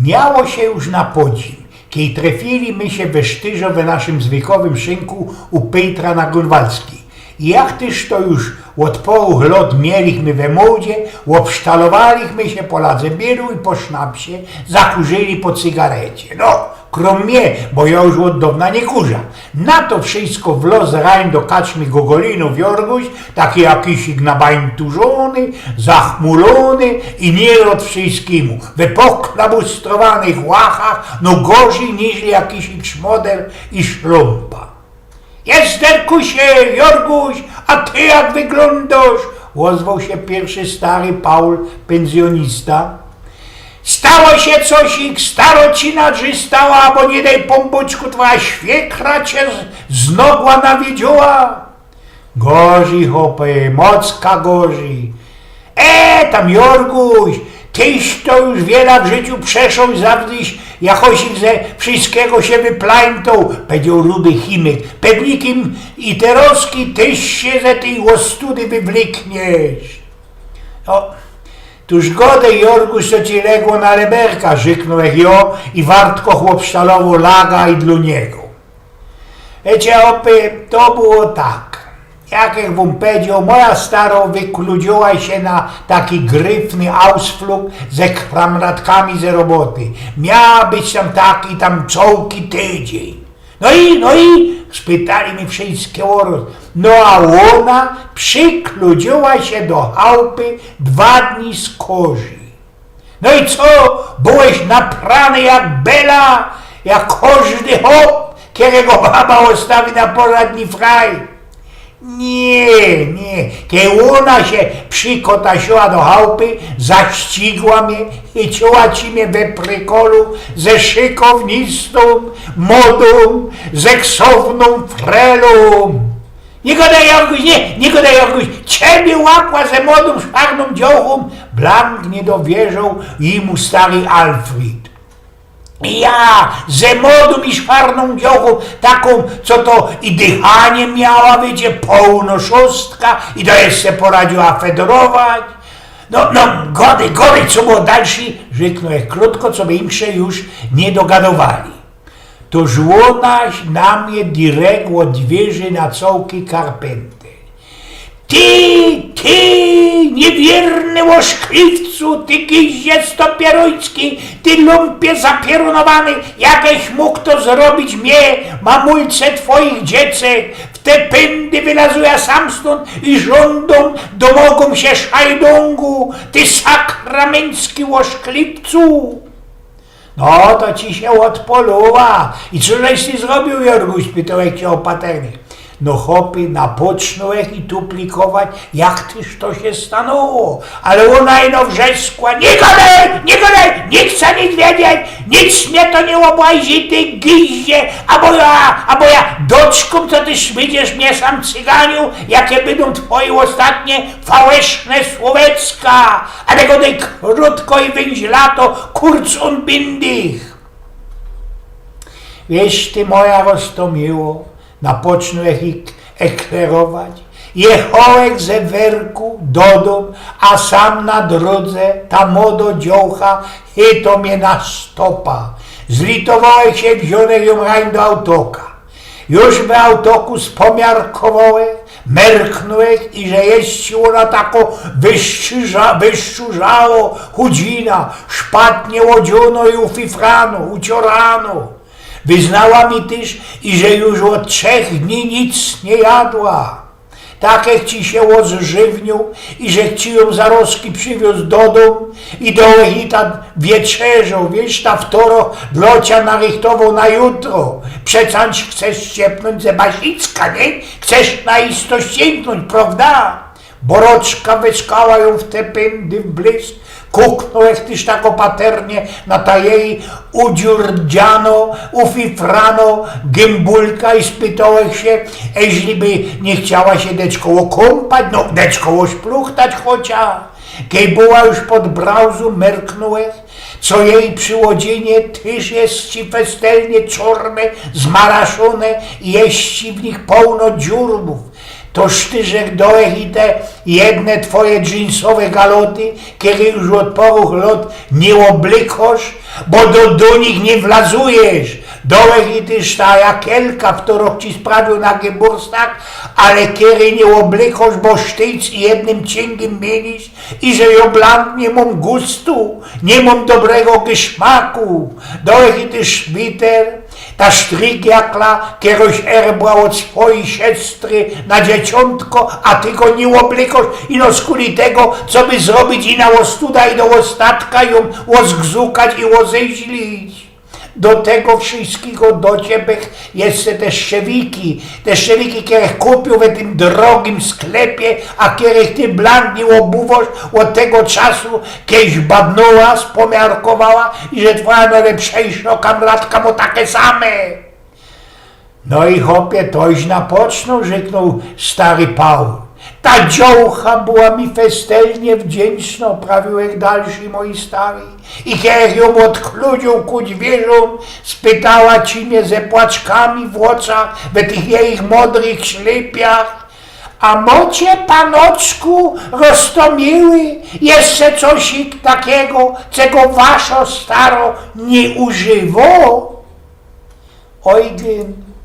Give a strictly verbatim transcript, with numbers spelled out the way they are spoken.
Miało sie już na podzim, kej trefiyli my sie we sztyrzo we naszym zwykowym szynku u Pejtra na Grunwaldzkij. I jak tyż to już ôd połōw lot mielichmy we mōdzie, ôbsztalowalichmy sie po ladzebiru i po sznapsie, zakurzyli po cygarecie. No, krōm mie, bo jo już ôd downa niy kurza. Na to wszysko wloz rajn do kaczmy Gogolinōw Jorguś, taki jakisik nabańturzōny, zachmulōny i niy ôd wszyskimu, we poklabustrowanych łachach, no gorzyj niźli jakisik szmoder i szlōmpa. „Jesterkusie, Jorguś, a ty jak wyglōndŏsz?” ôzwoł sie piyrszy stary Paul, pynzjōnista. „Stało sie cosik, starocina drzi stała, abo niy dej Pōnbōczku, twoja świekra cie z, z nogła nawiedziała?” „Gorzyj, chopie, mocka gorzyj.” „E, tam, Jorguś, tyś to już wiela w życiu przeszoł, zawdyś jakosik ze wszyskigo sie wyplańtoł”, powiedzioł rudy Chimek. „Pewnikim i terozki tyś sie ze tyj ôstudy wywlykniesz.” „No, tōż godej, Jorguś, co ci legło na leberka”, rzyknōł jo i wartko ôbsztalowoł laga i dlō niego. „Wiycie, chopie, to było tak. Jak jech wōm powiedzioł, moja staro wykludziyła sie na taki gryfny ausflug ze kramratkami ze roboty. Miała być tam taki tam cołki tydziyń. No i, no i?” spytali my wszyjske ôrŏz. „No a ôna przykludziyła sie do chałpy dwa dni skorzij.” „No i co, byłeś naprany jak bela, jak kożdy chop, kerego baba ôstawi na pora dni fraj?” „Niy, niy. Kej ôna sie przykotasiła do chałpy, zaścigła mie, chyciła ci mie we prykolu ze szykownistōm, modōm, ze ksownōm frelōm.” „Niy godej, Jorguś, niy, niy godej, Jorguś, ciebie łapła ze modōm szwarnōm dziołchōm”, blank niy dowierzoł jimu stary Alfred. „Ja, ze modōm i szwarnōm dziołchōm, takōm, co to i dychanie miała, wiycie, połnō szōstka, i to jeszcze poradziyła fedrować. No, no, godej, godej, co było dalszy?” rzyknōł jech krōtko, co by insze już niy dogadowali. „Tōż ôna na mie direk ôdwierzi na cołki karpynty. Ty, ty, niywierny ôszkliwcu, ty giździe stopierōński, ty lumpie zapierōnowany, jakeś mōg to zrobić mie, mamulce twojich dziecek? W te pyndy wylazuja sam stōnd i żōndōm, domogōm sie szajdōngu, ty sakramencki ôszkliwcu.” „No, to ci sie ôdpolowała. I co żeś ty zrobił, Jorguś?” pytoł jech sie opaternie. „No, chopie, napoczōnł jech i tuplikować, jak tyż to sie stanoło. Ale ôna ino wrzeskła: „Niy godej, niy godej, niy chcã nic wiedzieć, nic mie to niy ôbłazi, ty giździe, abo ja, abo ja doczkōm, co ty bydziesz mie sam cyganiōł, jakie bydōm twoje ôstatnie fałeszne słōwecka, ale godej krōtko i wyńźlato, kurz un byndig.” Wiysz ty, moja roztōmiło, napoczōnł jech eklerować, jechoł jech ze werku dodōm, a sam na drōdze ta modo dziołcha chyto mie na stopa. Zlitowoł jech sie, wziōn jech jōm rajn do autoka. Już we autoku spomiarkowoł jech, merknōł jech, iże je ôna tako wyszczurza-, wyszczurzało chudzina, szpatnie ôdziōnōm i ufifrano, uciorano. Wyznała mi tyż, iże już ôd trzech dni nic niy jadła. Tak jech ci sie ôzżywniōł, iże ci jōm zarozki prziwiōz dodōm i do jech i ta wieczerzo, wiysz, ta wtoro dlō cia narychtowoł na jutro. Przecańż chcesz ściepnōńć ze Basicka, niy? Chcesz na isto ściepnōńć, prowda? Boroczka wyskała jōm w te pyndy w blysk. Kuknōł jech tyż tak opaternie na ta jeji udziurdziano, ufifrano gymbulka i spytoł jech sie, eźli by niy chciała sie deczko ôkōmpać, no, deczko ôszpluchtać chocia. Kej była już pod brauzu, merknōł jech, co jeji przi ôdziynie tyż je ci festelnie czorne, zmaraszōne i je ci w nich połno dziurōw. Toż ty żech dołech i te jedne twoje jeansowe galoty, kere już ôd porōch lot niy ôblykosz, bo do, do nich niy wlazujesz. Dołech i ty ta jakielka, ftorŏ ci sprawiōł na geburstag, ale kere niy ôblykosz, bo sztyjc i jednym ciyngiym mielisz i że jŏ blank niy mōm gustu, niy mōm dobrego gyszmaku. Dołech i ty szwiter, ta sztrikjakla, kerŏś erbła ôd swojij siostry na dzieciōntko, a ty go niy ôblykosz, ino skuli tego, coby zrobić i na ôstuda, i do ôstatka jōm ôzgzukać i ôzeźlić. Do tego wszyskigo do ciebie jeszcze te szczewiki, te szczewiki, kerech kupiōł we tym drogim sklepie, a kerech ty blank niy ôbuwosz ôd tego czasu, kejś badnōła, spomiarkowała i że twoja nojlepszejszŏ kamratka mŏ take same. No i chopie, toś na pocztōm, rzeknōł stary Paul. Ta dziołcha była mi festelnie wdzięcznŏ, prawiōł dalszy mojij stary. I kerech jōm ôdkludziōł ku dwierzōm, spytała ci mie ze płaczkami w ôczach, we tych jejich modrych ślypiach: „A mocie, panoczku roztōmiyły, jeszcze coś takigo, czego waszŏ starŏ niy używŏ?” Eugen